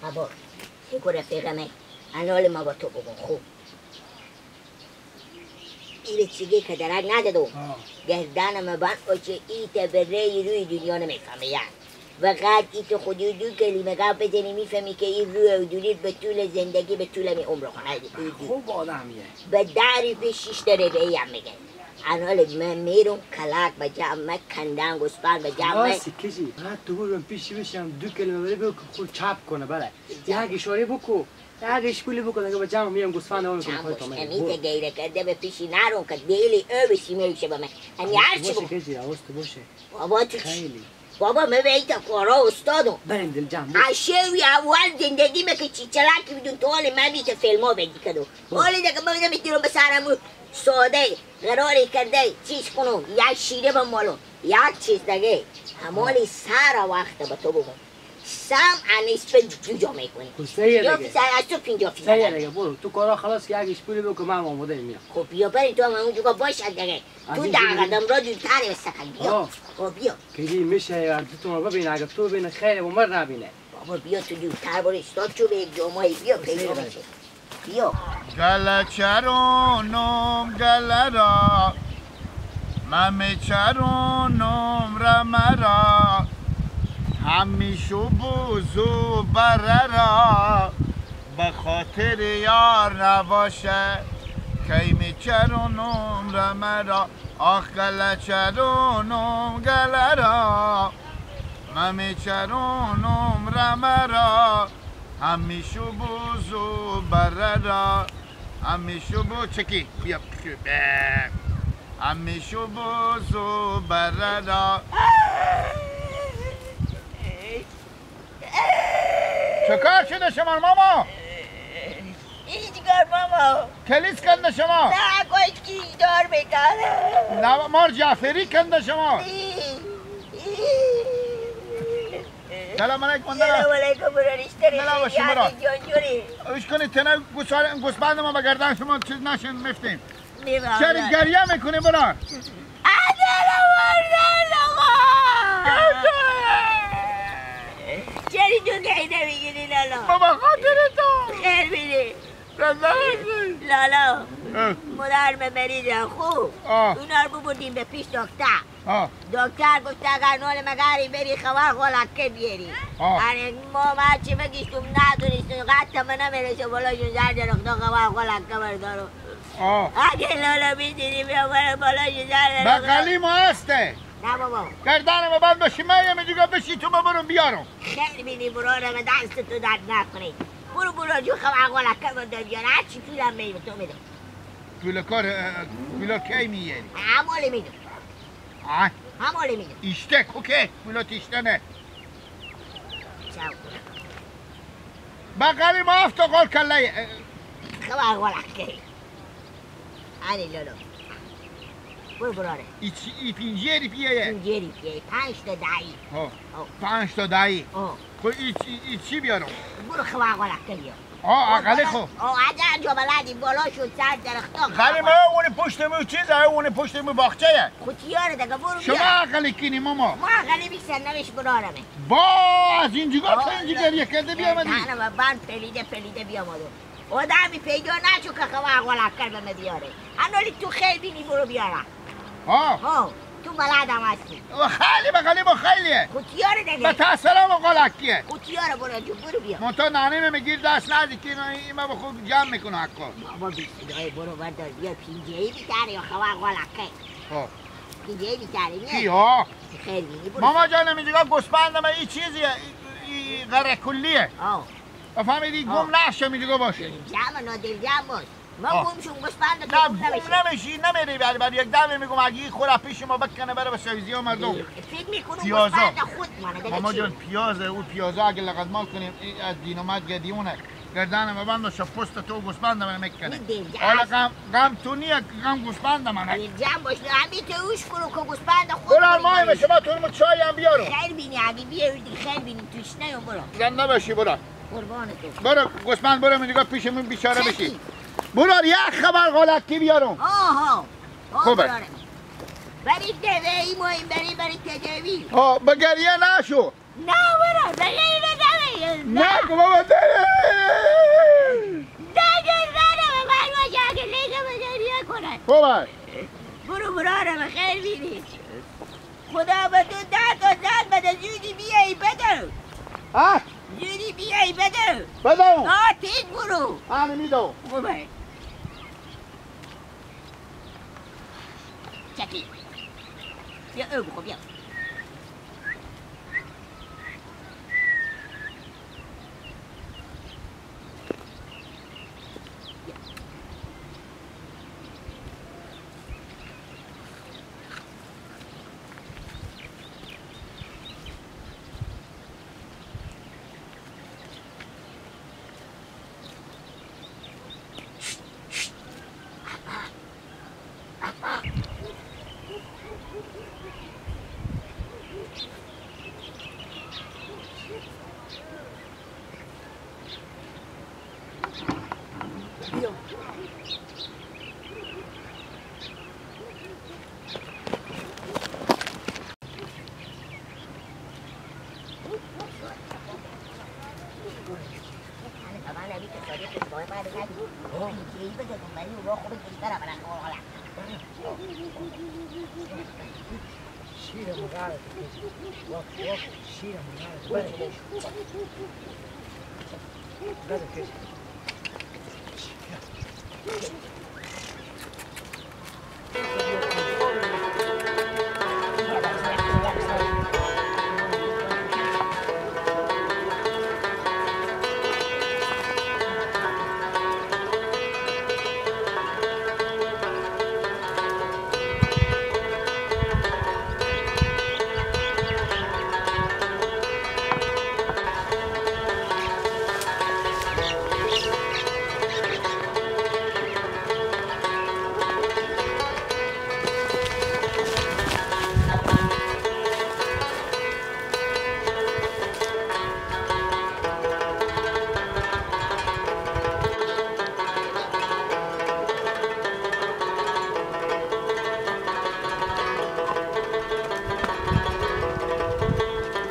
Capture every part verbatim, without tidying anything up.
بابا، شکر رفیق من. انال ما با تو بگم خوب. ایره چیگه که درک ندادو. آه. گردن ما بند باشه، ایته به ری روی دنیا نمیفهمه یعنی. فقط ایته خودی دو کلمه گپ بزنی میفهمی که این روی و دونید به طول زندگی، به طول می عمر خانه. خوب آدمیه. به دری پیش شیش دره به هم میگه. انال من میرم کلک به جمع، کندن گوسپند به جمع. خلاص کشی. فقط تو برو پیشی بشم، دو کلمه بره بگو که خود چپ کنه، بله. یک اشاره بکو، یک اشکولی بکو، دیگه به جمع میام گوسفند اون کنم. خودت آمدی. امیت گیره کرده به پیشی نرون که دیلی او بشی میشه به من. امی هر چی باشه بکو. کشی، حواست باشه. بابا تو چی؟ خیلی. بابا، من به این تا کارا استادم. بریم دل جمع، برو. اشوی اول زندگی من که چی چلاکی بدون تو حال من بیت فیلما بدی کدو. برو. حالی دیگه من می‌تونم به سرمون ساده قراری کرده چیز کنم، یک شیره به مالو، یک چیز دیگه. همالی سر وقت به تو بگم. سم انیس به دو جا می‌کنی. خب، صحیحه دیگه. پنجاه فیصد از تو، پنجاه فیصد. صحیحه دیگه، برو. تو کارا خلاص که یک اشکولی بگو که من آماده میام. خب، بیا بریم، تو هم اونجا باش دیگه. تو ده قدم را دورتر به سکن. بیا. آه. خب، بیا. کجی می‌شه یار، تو تو ما ببین، اگه تو ببینه خیره، با من نبینه. بابا، بیا تو دورتر برو، استاد چوب یک جامایی، بیا پیدا می‌شه. بیا. گله چرونم گله را، ممه چرونم رمه را، همیشو بوزو بره را، به خاطر یار نباشه، کیمی چرونم رمه را. آخ گله چرونم گله را، ممی چرونم رمه را، همیشو بوزو بره را، همیشو بو چکی، بیا، بیا. همیشو بوزو بره را. چه کار شده شما ماما؟ هیچ کار ماما. کلیس کنده شما؟ نه، کویت کی دار بیتاله. نه، مار جعفری کنده شما؟ ای، ای. سلام علیکم، سلام علیکم، برار اشتری. سلام علیکم، برار. جان جوری. اش کنی تنه گوسفند ما به گردن شما چیز نشین مفتیم. چرا گریه می‌کنی برار؟ آقا! چری تو گریه می‌گیری لالا؟ بابا، خاطر تو. خیر بینی. لالا. اه. مادر من مریض خوب. آه. اونا رو ببردیم به پیش دکتر. آه. دکتر گفت اگر نال مگری بری خبر غلکه بیاری. آه. اره ما، ما چی بگیشتم ندونستم، قد من نمی‌رسه بالا جون زر درخت خبر غلکه بردارم. آه. اگه لالا می‌دیدی بیا برو بالا جون زر درخت. بغلی ما هسته. نه بابا. گردن ما بند باشی، من یه می‌جوگا بشی تو ببرم بیارم. خیر بینی برو، رو به دست تو درد نکنه. برو برو جو خبر غلکه بردار بیار، هر چی پولم می‌به تو می‌دم. پول کار، اه، پول کی می‌یاری؟ همالی می‌دم. آه؟ همالی می‌دم. ایشته کوکه، پولات ایشته نه. چاو. بغلی ما هفت تا قال کله. خبر غلکه. آره لالا. برو براره. ای چی، ای پنجه روپیه یه؟ پنجه روپیه، پنج تا دهی. ها. آه. پنج تا دهی. آه. خب ای چی، ای چی بیارم؟ برو خبر غلکه بیار. آه، اقلی خو. آه، اگه جو بلدی بالا شد سر درختا. خالی ما اون پشت مو چیز، اون پشت مو باغچه یه. خو تیاره دگه برو بیار. شما اقلی کینی ماما. ما اقلی بی سرنوشت برارمه. با، از اینجا تا اینجا گریه کرده بیامدی. نه، نه، من پلیده، پلیده بیامدم. آدمی پیدا نشو که خبر غلکه به من بیاره. انالی تو خیر بینی برو بیاره. ها. ها، تو بلد هم هستی. و خیلی بغلی با خیلیه. خو تیاره دگه. به تا سلام و غلکیه. خو تیاره برو جو، برو بیا. من تا ننه من گیر دست ندی که اینا، این ما به خود جمع می‌کنه حقا. بابا بی صدای برو بردار بیا پینجه‌ای بیتره یا خبر غلکه. ها. پینجه‌ای بیتره بیا. کی ها؟ خیر بینی برو. ماما جان، می‌گه گوسپند من این چیزیه، این، این غره کلیه. آه. بفهمیدی؟ آه. گم نشه، می‌گه باشه. دلجمع، نادلجمع باش. ما آه. گم شون گوسپند تو نه، گم گم نمی‌شی. نمی‌ری، بر، بر یک دفعه می‌گم اگه این خوره پیش ما بکنه بره به سایزی ها مردم. فکر می‌کنم پیازا. گوسپند خود مانه، دیگه ماما چی؟ جان، پیازه، او پیازا اگه لغت مال کنیم، این از دینامت گدیونه. گردن ما بند شو پست تو گوسپند من می‌کنه. این دلجمع. حالا غم، غم تو نیه، غم گوسپند منه. دلجمع باش، همین تو اوش کنو که گوسپند خود برار، ما به شما تو چای هم بیارم. خیر بینی، اگه بیاری، خیر بینی، توش نیام برو. زنده باشی، برار. قربان تو. برو، گوسپند برو، من نگاه پیش من بیچاره بشی. چی؟ برار، یک خبر غلطی بیارم. آها. آه، خوبه. بیارم. بری دوی، ما این بری، بری تداوی. ها، به گریه نشو. نه، برار، به گریه نشو. نه، که بابا، خوبه. برو برارم خیر بینی. خدا به تو ده تا زن بده، زودی بیایی بدو. ها؟ زودی بیایی بدو. بدو. آه، تیز برو. آه، نمی‌دو. خوبه. چکی. بیا او بخو، بیا. شیر مادر تو. واه، واه، شیر مادر تو. بله. بله، کش.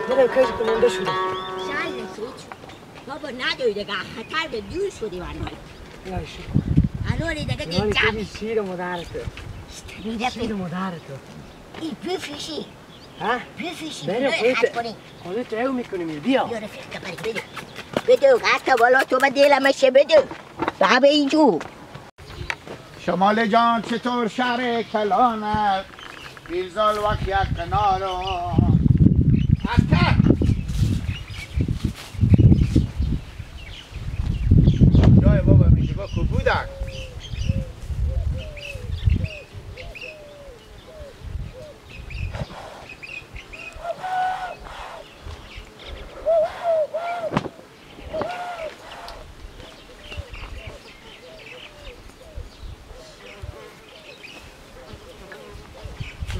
برو کسی کننده شده. شاید نشید. بابا، نداری دیگه، خطر به دور شدی برنامه. یا شکر. الان دیگه یعنی دیگه تو بی شیر مادر تو. شیر مادر تو. این بفروشی. ها؟ بفروشی، بله، بیا خط کنی. خودت رو می‌کنیم، بیا. بیا رفیق، بده، بده. بده، حتی بالا تو به دلم شه، بده. بابا اینجور. شمال جان چطور شهر کلانه، پیرزال وقت یک کنارو. اکه. جای بابا میگه با کو بودن.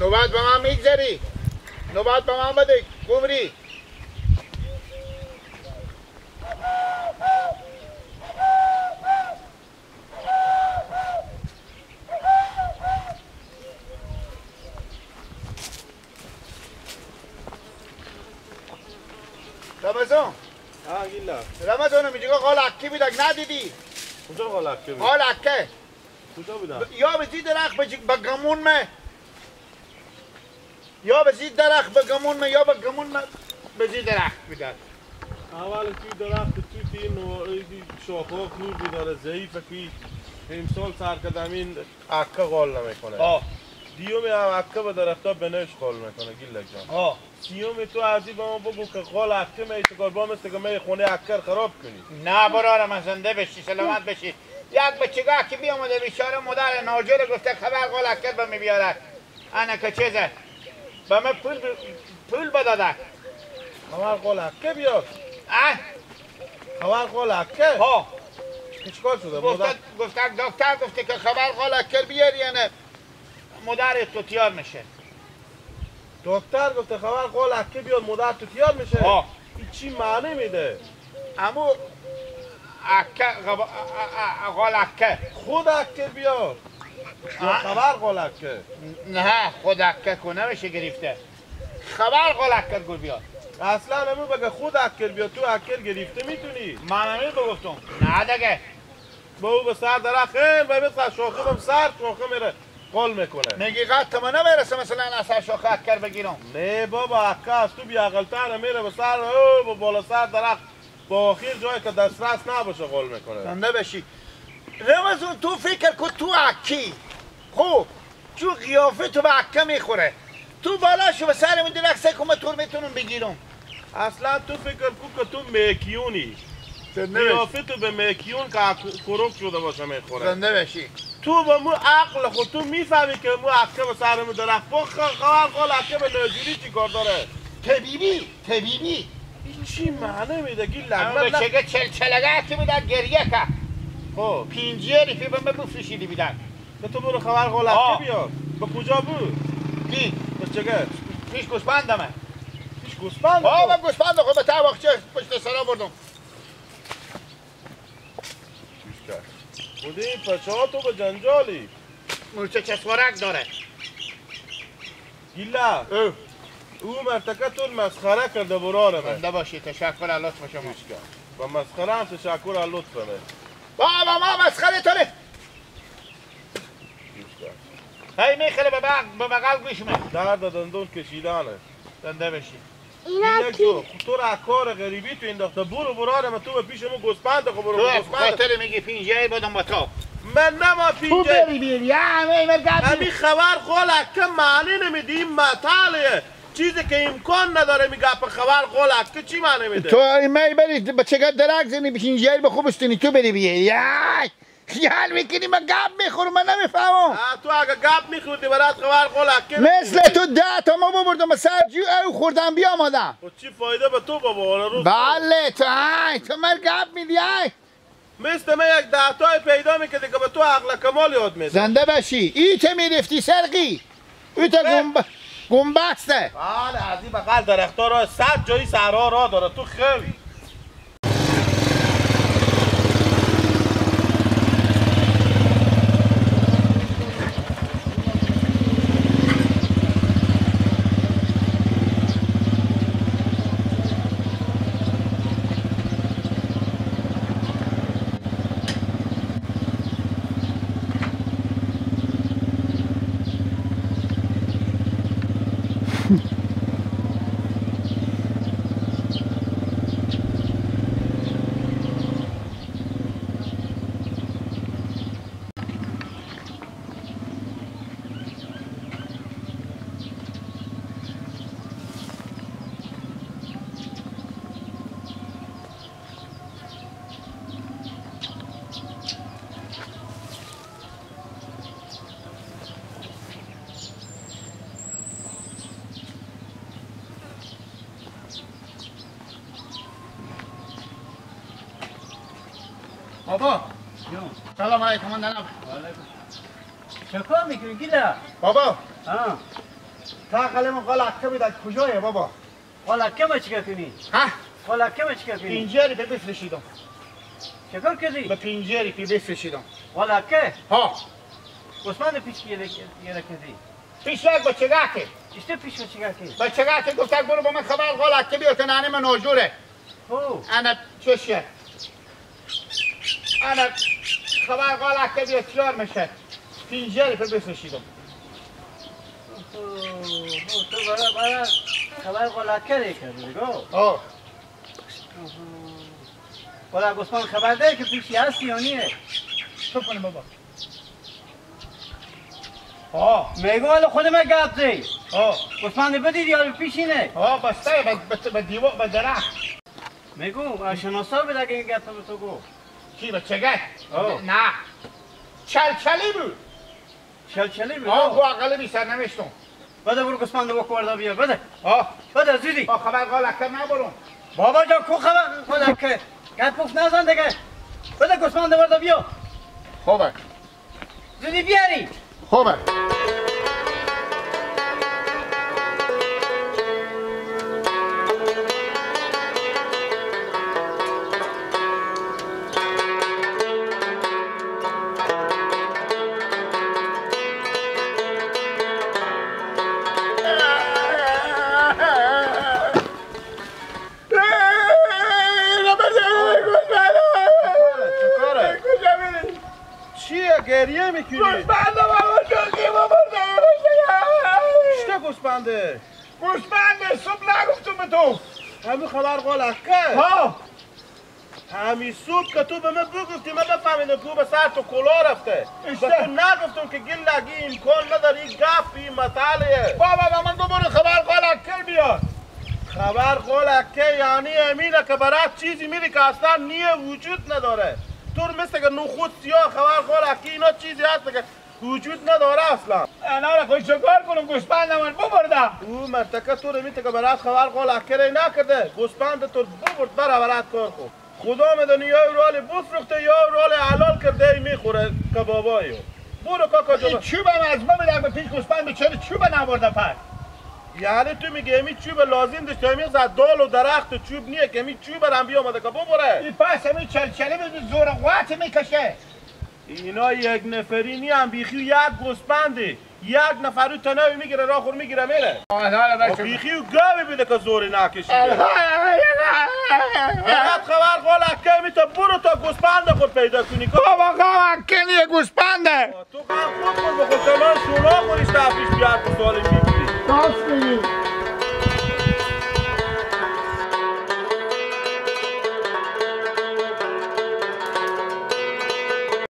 نوبت به من می‌گذری؟ نوبت به من بده، گمری. رمضان. ها، گیلا. رمضان، می‌گه قال حقی بیدک ندیدی؟ کجا قال حقی بود؟ قال حقه. کجا بودن؟ ب-، یا به زی درخت به جی-، به گمون مه. یا به زی درخت به گمون مه، یا به گمون مه به زی درخت بیدن. اول توی درخت توتی نو، ایدی شاخا کور بیداره، ضعیفه کی. امسال سر کدمین اکه قال نمی‌کنه. آه. دیوم هم اکه به درختا بنش قال می‌کنه، گیلک جان. آه. سیوم تو ازی به ما بگو که قال اکه می چکار با مثل که می خونه اکر خراب کنی. نه برارم، زنده بشی، سلامت بشی. یک بچگاه که بیامده بیچاره مادر ناجور گفته خبر قال اکر به می بیاره. انه که چیزه. به من پول ب-، پول بداده. خبر قال اکه بیار. اه؟ خبر قال اکه؟ ها. که چیکار شده؟ گفته، مادر گفته، دکتر گفته که خبر قال اکر بیاری، یعنی مادر تو تیار می‌شه. دکتر گفته خبر قال اکه بیار، مادر تو تیار می‌شه. ها. این چی معنی می‌ده؟ امو اکه غب-، ا-، ا-، ا-، قال اکه. خود اکه بیار. یا ها؟ خبر قال اکه؟ نه، خود اکه کو نمیشه گرفته. خبر قال اکه گو بیار. اصلاً امو بگه خود اکه بیار، تو اکه گرفته می‌تونی؟ من همین بگفتم. نه دگه. به او به سر درخت خیلی، به بس شاخه بم سر، شاخه میره. قول می‌کنه. میگی قد تو من نمیرسه مثلاً از سر شاخه اکر بگیرم. نه بابا، اکه از تو بی‌عقل‌تره، میره به سر، او، به بالا سر درخت، با آخر جایی که دسترس نباشه قول می‌کنه. زنده بشی. رمضان، تو فکر کن تو اکی. خب، چون قیافه تو به اکه می‌خوره. تو بالا شو به سرمون درخت سه کمه تور می‌تونم بگیرم. اصلاً تو فکر کو که تو میکیونی. زنده بشی. قیافه تو به میکیون که اک-، کروک شده باشه می‌خوره. زنده بشی. تو به مو عقل خود تو می‌فهمی که مو اکه به سر مو درخت با خ-، خبر قول اکه به ناجوری چی کار داره؟ طبیبی، طبیبی. این چی معنی می‌ده؟ گی اما لگمه به ل- چگه چل چلگه که می‌دن گریه که. خب. پینجیری که به من بفروشیدی بیدن. که تو برو خبر قول آه. اکه بیار. به کجا بو؟ کی؟ به چگه؟ پیش گوسپندمه. پیش گوسپند آه، تو؟ من گوسپند خود به تا وقت چه پشت سرا بردم. پیش کرد. خودی پچه ها تو به جنجالی. مورچه چسبارک داره. گیلا. او. او مرتکه تو مسخره کرده برار من. زنده باشی، تشکر از لطف شما. پیش کرد. و مسخره هم تشکر از لطف من. بابا، ما مسخره تو نه. پیش کرد. هی می‌خره به بغ-، به بغل گوش من. درد دندون کشیدنه. زنده بشی. اینا اینا کی؟ جو، خو تو را کار غریبی تو انداخته. برو برار من، تو به پیش مو گوسپند خو برو تو گوسپند. خاطر میگی پینجه بدم با تو. من نما تو پینجه. بری بیری، یا همه مر گپ. همی خبر قول اکه معنی نمی‌دی، این متله. چیزی که امکان نداره، می گپ خبر قول اکه چی معنی می‌ده؟ تو می بری بچگه درک زنی، پینجه به خوب استنی، تو بری بیری. یا! خیال می‌کنی من گپ می‌خورم؟ من نمی‌فهمم. آه، تو اگه گپ می‌خوردی، برات خبر قول اکه مثل تو ده تا ما ببردم سر جو، او خوردم بیا آمدم. خب چی فایده به تو بابا، حالا روز بله، تو، آی، تو مر گپ می‌دی، آی. مثل من یک ده تای پیدا می‌کردی که به تو عقل کمال یاد می‌ده. زنده بشی. ای تو می‌رفتی سرقی. او تا گنب-، گنبسته. بله، از این بغل درختا را صد جایی صحرا را داره. تو خوی. بابا. جون. سلام علیکم، من دارم. وعلیکم. چه کار می‌کنی گیلا؟ بابا. ها. تا قلم قال اکه بیداد کجایه بابا؟ قال اکه ما چیکار کنی؟ ها؟ قال اکه ما چیکار کنی؟ پینجری به بفرشیدم. چه کار کردی؟ به پینجری به بفرشیدم. قال اکه؟ ها. عثمان پیش یه کردی. پیش یک بچگکه. اشته پیش بچگکه. بچگکه گفته برو با من خبر قال اکه بیار که ننه من ناجوره. او. انا چشه. انا خبر قال اکه بیار تیار می‌شه. پینجری پر بفرشیدم. او، او، تو برا، برا خبر قال اکه ره کردی، گو؟ آه. والا گوسپند خبر ده که پیشی هستی یا نیه؟ تو کنه بابا. آه. میگو حالا خود من گپ زی. آه. گوسپند بدید یا پیشینه؟ آه، بسته به، به، به دیوار، به درخت. میگو، آه، شناسا بده که این گپ به تو گو. کی به چه گپ؟ آه. نه. چلچلی بود. چلچلی بود. آه، گو اقل بی سرنوشتم. بده برو گوسپند بکو وردا بیار، بده. آه. بده زودی. آه، خبر قال اکه نبرم. بابا جان، کو خبر قال اکه؟ گپ گفت نزن دیگه. بده گوسپند وردا بیا. خوبه. زودی بیاری. خوبه. چیه گریه می‌کنی؟ گوسپندی، صبح نگفتم به تو؟ همین خبر قول اکه. ها. همی صبح که تو به من بگفتی، من بفهمیدم که او به سر تو کلا رفته. اشته. به تو نگفتم که گله، اگه امکان نداره، این گپ، این مسئله. بابا، با من دو بار خبر قول اکه بیار. خبر قول اکه یعنی امینه که برات چیزی می‌ری که اصلاً نیه، وجود نداره. تو رو مثل که نخود سیاه خبر قول اکه اینا چیزی هست که وجود نداره اصلاً. انا را خود چکار کنم، گوسپند من ببردم. او مرتکه تو رو می‌ته که برات خبر قول اکه ری نکرده، گوسپند تو ببرد، بره برات کار کن. خدا می‌دانه یا او رالی بفروخته یا او رالی حلال کرده، ای می‌خوره کبابایو. برو کاکا جان. این چوب هم از ما بدن به پیش گوسپند، به چرا چوب نبرده پس؟ یعنی تو میگی امی چوب لازم داشت، امی زد دال و درخت و چوب نیه که امی چوب هم بیامده که ببره. این پس امی چلچله به زور قوت می‌کشه. اینا یک نفری نی هم بیخی و یک گوسپنده. یک نفر او تنهایی می‌گیره، راه خور می‌گیره میره. آه، نه، نه، نه، و بیخی و گاوی بده که زوری نکشیده. آه، نه، نه، نه. فقط خبر قول اکه می‌ته برو تا گوسپند خود پیدا کنی. بابا، خبر کنی گوسپنده. تو غم خود کن، به خود زمان شونا خوریش تحفیش بیار که سالم می‌گیری. راست می‌گی.